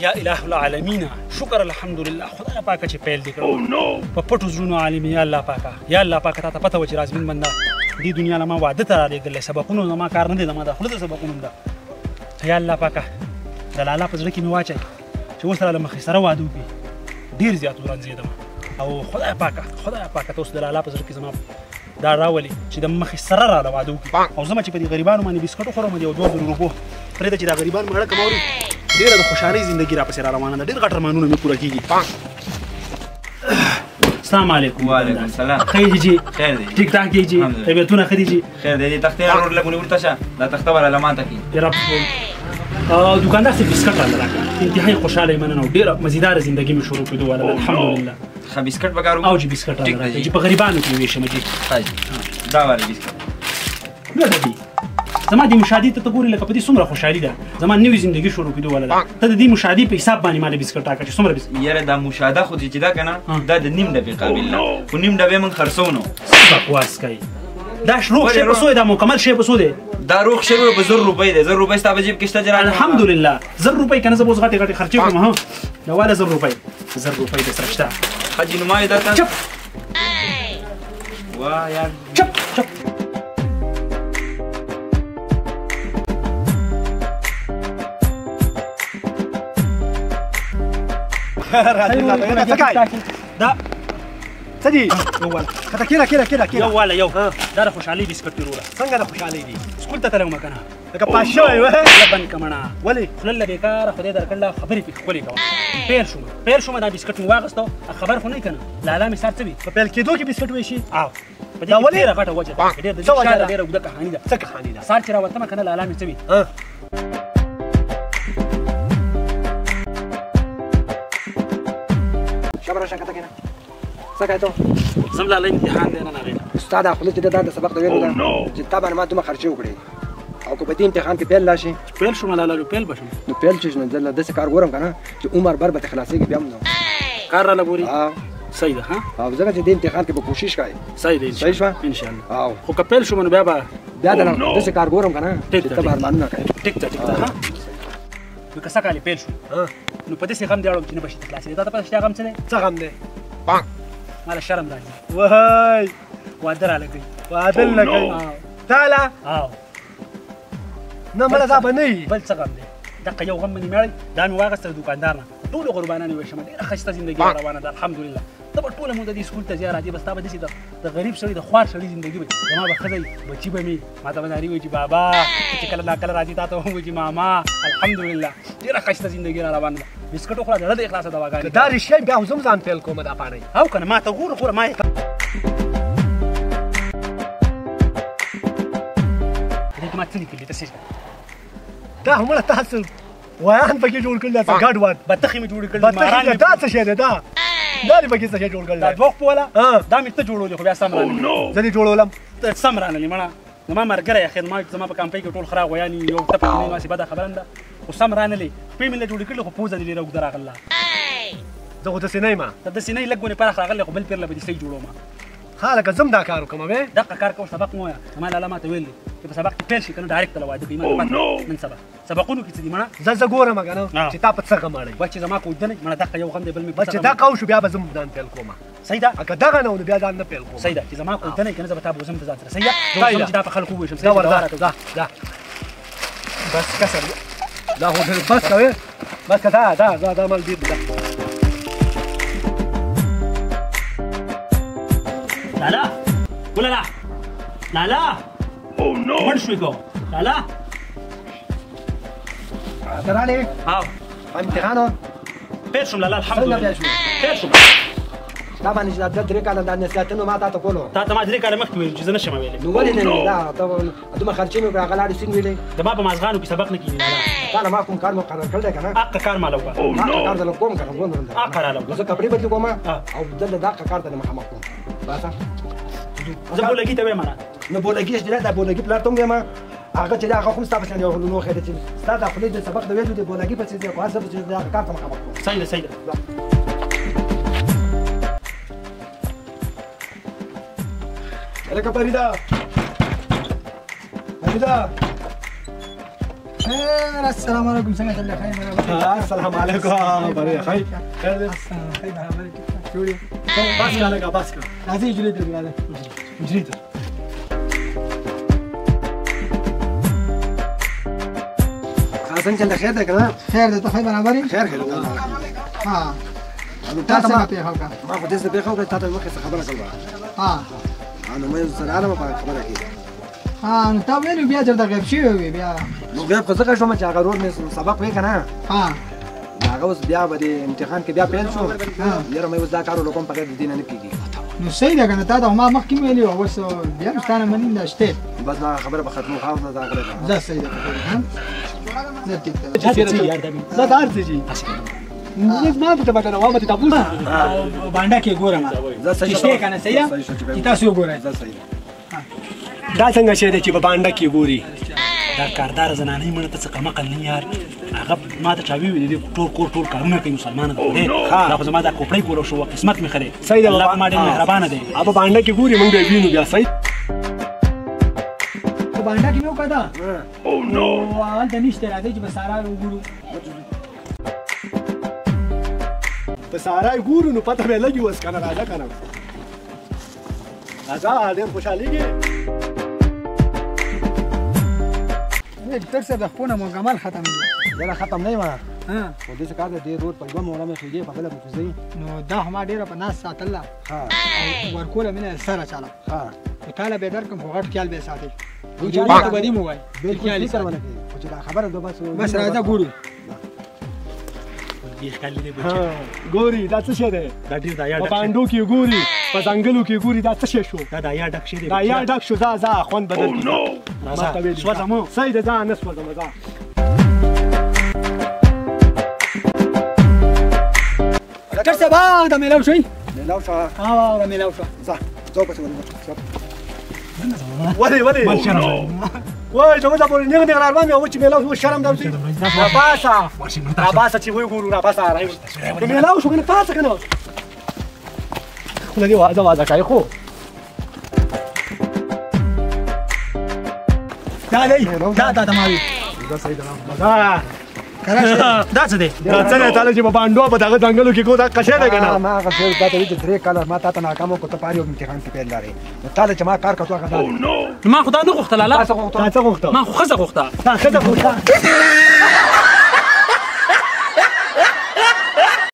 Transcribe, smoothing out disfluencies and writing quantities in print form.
یا اله العالمین، شکر الحمدلله، خدای پاکه چې پیل دې کړو په پټو زړونو عالم. یا الله پاکه، یا الله پاکه، تا ته پته وه چې رازمین بنده دې دنیا له ما واده ته رالېږلی، سبقونو زما کار نه دی، زما د خوله د سبقونو ده. یا الله پاکه، د لالا په زړه کې مې واچوي چې اوس راله مخې سره واده وکړي. ډېر زیات ورنځېدم او خدای پاکه، خدای پاکه، ته اوس د لالا په زړه کې زما دا راولي چې د مخې سره راله واده وکړي، او زه چې په دې غریبانو باندې بسکټ وخورم یو 2000 روپو پرېږده چې دا غریبان ماړه کوم اوري. ډېره د خوشحالۍ زندګي راپسې را روانه ده، ډېر غټ ارمانونه مې پوره کېږي. السلام علیکم. وعلیکم السلام. خیر دي جی؟ خیر دی. ټیک ټاک دی جی؟ طبیعتونه ښه دي جی؟ خیر دی. تختې ورور لږ ورته شه، دا تخته به راله ماته کړي. دکاندار صاحب بسکټ راله راکړه، انتهایي خوشحاله یم مننه، ډېره مزیداره زندګي مې شروع کړې واله الحمدلله. ښه بسکټ به کار او جی بسکټ راله راکړه چې په غریبانو کې ویشم جی. ښه جی، دا واله بسکټ. نه ده زما دې مشاهدې ته ته ګورې لکه په دې څومره خوشحالي ده، زما نوې زندګي شروع کېدو واله ده. ته د دې مشاهدې په حساب باندې مال بسکټ راکړه چې څومره بسکټ. یاره دا مشاهده خو چې ده که نه، دا د نیم ډبې قابل ده، خو نیم ډبې موږ خرڅوو نو. څه بکواس کوي؟ دا روغ شی په څو دی؟ دا مکمل شی په څو دی؟ دا روغ شی په 1000 روپۍ دی. 1000 روپۍ ستا په جیب کې شته چې الحمدلله 1000 روپۍ که نه زه به اوس غټې غټې خرچې کړم. ها دا واله 1000 روپۍ، 1000 روپۍ د سره شته. ښه جي، نو ما یې درته چپ وا یار چپ چپ. دا څه دي؟ یو واله کته کېنه کېنه کېنه کېنه. یو واله یو دا د خوشحالۍ بسکټ دی وروره. څنګه د خوشحالۍ دي؟ سکول ته تللی وم که نه، لکه پاس شوی وه. خوله بند که مڼه. ولې؟ خوله له بېکاره خدای درکړله، خبرې پرې ښکلې کوه. پیل شوم، پیل شوم، دا بسکټ مې واخیستو. خبر خو نه که نه لالا مې سار څه وي په پیل کېدو کې بسکټ ویشي؟ او په دې کې ډېره غټه وجه ده، ډېر د دې شاته ډېره اوږده کهاني ده. څه کهاني ده؟ سار چې راوتمه که نه لالا مې څه وي؟ شابه راشه کته کېنه. څه کوې ته؟ زم لالا امتحان دی نن هغې. استاد خوله چې دا د سبق د ویلو ده چې تا باندې ما دومره خرچې وکړې، او که په دې امتحان کې پیل لا شي. پیل شوم لالا، پیل به شم. نو پیل چې نو زه داسې کار ګورم که نه چې عمر بر به ترې خلاصېږي بیا هم نو کار راله ګوري. صحیح ده. ها او ځکه چې دې امتحان کې به کوشش کوې. صحیح دی. صحیح شوه؟ انشاءالله. او خو که پیل شوم نو بیا به بیا داسې کار ګورم که نه چې ته به ارمانونه کوې. ټیک ده، ټیک ده. ها نو که سږ کال یې پیل شو نو په داسې غم دې اړوم چې نه به شي ته خلاصېدی. تا ته پته شته غم څه دی؟ څه غم دی؟ ماله شرم راځي. وای واده راله کوي. واده راله کوي تاله؟ او نه مړه دا به نه وي. بل څه غم دی؟ دقه یو غم باندې مې دا مې واخیسته د دوکاندار نه، ټولو غربانانو یې ویشم. ډېره ښایسته زندګي را روانه ده الحمدلله. ته به ټوله موده دې سکول ته ځې راځې، بس تا به داسې د غریب سړي د خوار سړي زندګي وي. زما به ښځه وي، بچي به مې ما ته به ناري وایي چې بابا، چې کله ناکله راځي تا ته هم وایي چې ماما. الحمدلله ډېره ښایسته زندګي را روانه ده. بسکټ وخوره، زړه دې خلاصه دواګانې. دا رښتیا بیا خو زه هم ځان پیل کوم دا پاڼۍ. او که نه ما ته ګوره ګوره ما یې دې کې ما څه لیکلي ته څه دا همله تاسو غویان پکې جوړ کړل، څه ګډ وډ بتخې مې جوړې کړلې، ماران دا څه شی دی؟ دا دا دې پکې څه شی جوړ کړل؟ دا دوه خپله دا مې ته جوړولې، خو بیا سم رانه زه دې جوړولم. ته سم رانه مړه زما ملګری اخر ما زما په کمپۍ کې ټول خرا غویان یو ته پکې نه واسي بده خبره نه ده، خو سم رانه لې. خپې مې له جوړې کړلې، خو پوزه دې ډېره اوږده راغله. زه خو داسې نه یم. ته داسې نه یې، لږ ګونې پراخ راغلی، خو بل پېر له به دې صحیح جوړوم. ښه لکه زه هم دا کار وکړم. وې دقه کار کوم. سبق مه وایه، زما لالا ما ته ویل چې په سبق کې پیل شي که نه ډایرکټ ته له واده کوي. ما ته پته نن سبا سبقونو کې څه دي مړه. زه ګورم که نه چې تا په څه غم اړوي. بس چې زما کوژده نه مړه دقه یو غم دی، بل مې بس چې دقه وشو بیا به زه هم ځان پیل کوم. صحیح ده. که دغه نه و نو بیا ځان نه پیل کوم. صحیح ده چې زما کوژده نه که نه زه به تا بوځم ته ځان سره. صحیح ده. زه چې دا په خلکو وویشم. دا ورځه دا دا بس کسر دا خو بس کوې، بس که دا دا دا دا مال ډېر دی. لالا ولالا لالا مړ شوې کو لالا. ته رالې؟ او امتحان پیل شوم لالا الحمدلله. پیل شوم. تا باندې چې دا 3 کاله دا نصیحتونه ما تا ته کولو. تا ته ما 3 کاله مخکې ویل چې زه نه شم ویلی. نو ولې نه ویلې؟ دا ته دومره خرچې مې وکړه، هغه لاړې سیند ویلې. د ما په مازغانو کې سبق نه کېږي لالا. تا له ما کوم کار مقرر کړی دی که نه؟ حقه کار ما له وکړه. حقه کار درله کوم که نه؟ ګورم درله. حقه راله وکړه. زه کپړې بدلې کوم او دلته دا حقه کار ته مخامخ کوم. باسه زه بولګي ته وایم. نو بولګي چې دا بولګي پلار ته هم وایم، هغه چې هغه هم ستا په شان یو لوښی دی چې ستا د خولې د سبق د ویلو دی بولګي پسې دی، خو هر څه پسې دی، هغه کار ته مخامخ کوم. صحیح ده، صحیح ده. هلکه فریده، فریده، السلام علیکم، څنګه چل خیر برابر؟ السلام علیکم، بری خیر خیر خیر برابر، جوړ بس کا لگا بس کا راځي جوړ دې راځي جوړ دې. څنګه چل خیر ده کنه؟ خیر ده، ته خیر برابر؟ خیر خیر. ها تا څنګه پیښه وکړه؟ ما خو دې څه پیښه وکړه، تا ته مخې څه خبره کوله. ها نو مې سره عالم په خبره کې. ها نو تا ویلو بیا چېرته غیب شوی وي بیا؟ نو غیب خو ځکه شوم چې هغه ورور مې سبق وی که نه، ها هغه اوس بیا به د امتحان کې بیا پیل شو، یاره مې اوس دا کار ولو کوم په غیر د دې نه نه کېږي. نو صحیح ده که نه، تا ته خو ما مخکې ویلي وه، اوس بیا هم ستا نه منیم دا شته. بس دا خبره به ختمو، خو دا غلی ده. ځه صحیح ده، نه ټیک ده. دا هر څه جي ما ته پته نه وه، ته تاسو باندې کې ګورم شته که نه؟ صحیح ده چې تاسو وګورئ. دا څنګه شی دی چې په باندې کې ګوري؟ دا کاردار زنانې مړه ته څه کمعقل نه یار، هغه ما ته چا ویلي دي ټول کور ټول کارونه کوي مسلمانه ده خدای، دا خو زما دا کوپړۍ کولو شو، قسمت مې ښه دی. صحیح ده، الله په ما ډېر مهربانه دی. په باندې کې ګوري مونږ بیا وینو بیا. صحیح په باندې کې مې وکته نو هلته نشته، راځئ چې په سارا وګورو. په سارا یې ګورو نو پته به لګي اوس که نه. راځه که نه راځه، ډېر خوشحالېږي. ډاکټر صاحب د خپونه مکمل ختم دی. یاره ختم نه یم، خو داسې کار دی، دې رود په یوه موړه مې خېږي په بله مې کوزوي. نو دا خو ما ډېره په ناز ساتله او ورکوله مې نه سره چاله، خو تا له به یې درکړم، خو غټ خیال به یې ساتې، ته به دې مو وایي بالکل فکر ونه کوي، خو چې دا خبره ده بس بس راځه ګورو. ګوري دا څه شی دی؟ دا ډېر د عیار په بانډو کې ګوري، په ځنګلو کې ګوري، دا څه شی شو؟ دا د عیار ډک شی دی. دا عیار ډک شو. ځه ځه خوند به درکړي. راځه سوځمو. صحیح ده، ځه نه سوځم ځه. ډاکټر صاحب دا میلاو شوی؟ میلاو شوه. ها دا میلاو شوه. ځه ځه پسې ولې ولې ولې وای زموږ پورې نیغ نیغ روان یو چې میلاو شو، شرم درځي. راپاسه راپاسه چې وګورو، راپاسه راي میلاو شو کنه، پاسه کنه خوله دې وازه وازه کوي. خو دا دی دا دا تماوي دا صحیح ده. دا څه دی؟ دا څه دی تاله چې په بانډو په دغه ځنګلو کې کو دا قشه دی که نه؟ ما هغه شی تا ته ویل چې 3 کاله ما تا ته ناکام وکړو، ته په هر یو امتحان کې پیل لرې، نو تا له چې ما کار کړو هغه دا دی. ما خو دا نه غوښتل لالا. تا څه غوښتل؟ ما خو ښځه غوښته. تا ښځه غوښته؟